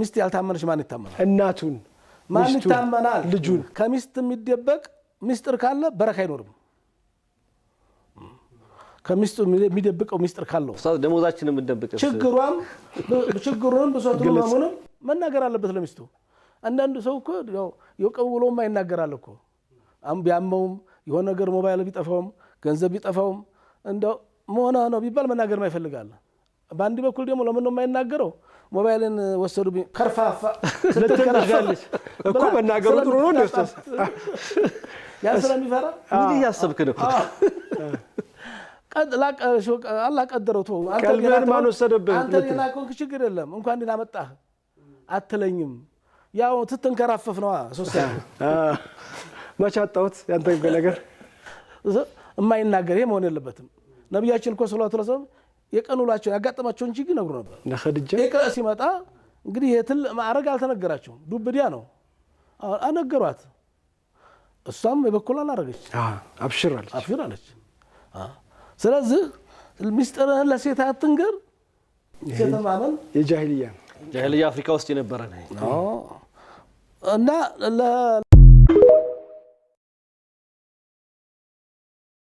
ሚስት ያልታመነች ማን ይታመናል? እናቱን ማን ሚስቱን፣ ይታመናል? ልጁን። ከሚስት የሚደበቅ ሚስጥር ካለ በረካ አይኖርም። ከሚስቱ የሚደብቀው ሚስጥር ካለው ኡስታዝ ደሞዛችንን የምንደብቅ ችግሯም ችግሩንም ብሶቱንም ህመሙንም መናገር አለበት ለሚስቱ። አንዳንዱ ሰው እኮ ያው የቀው ውሎማ ይናገራል እኮ። አሁን ቢያመውም የሆነ ነገር ሞባይል ቢጠፋውም ገንዘብ ቢጠፋውም እንደው መሆነ ነው ቢባል መናገር ማይፈልጋል። በአንድ በኩል ደግሞ ለምን ነው የማይናገረው? ሞባይልን ወሰዱብኝ ከርፋፋ ልትናገራለች እኮ፣ መናገሩ ጥሩ ነው እንደ ኡስታዝ። ያ ስለሚፈራ ምን እያሰብክ ነው? አላህ ቀደረው። ተወው። አንተ ቀልብህን ሌላ ማን ወሰደብህ? አንተ ሌላ ከሆንክ ችግር የለም፣ እንኳን ደህና መጣህ አትለኝም። ያው ትትንከራፈፍ ነዋ። ሶስተኛ መች አጣሁት ያንተ ነገር። የማይናገር ይሄ መሆን የለበትም። ነቢያችን እኮ ሰለላሁ ዐለይሂ ወሰለም የቀን ውሏቸውን ያጋጠማቸውን ችግር ይነግሩ ነበር። እነ ኸዲጃ ኢቅራ ሲመጣ እንግዲህ የትልቅ ማዕረግ አልተነገራቸውም። ዱብዲያ ነው አሁን አነገሯት። እሷም የበኩሏን አደረገች። አብሽር አለች። አብሽር አለች። ስለዚህ ሚስጥርህን ለሴት አትንገር። ሴትን ማመን የጃሂልያ ነው። ጃሂልያ አፍሪካ ውስጥ የነበረ ነው። እና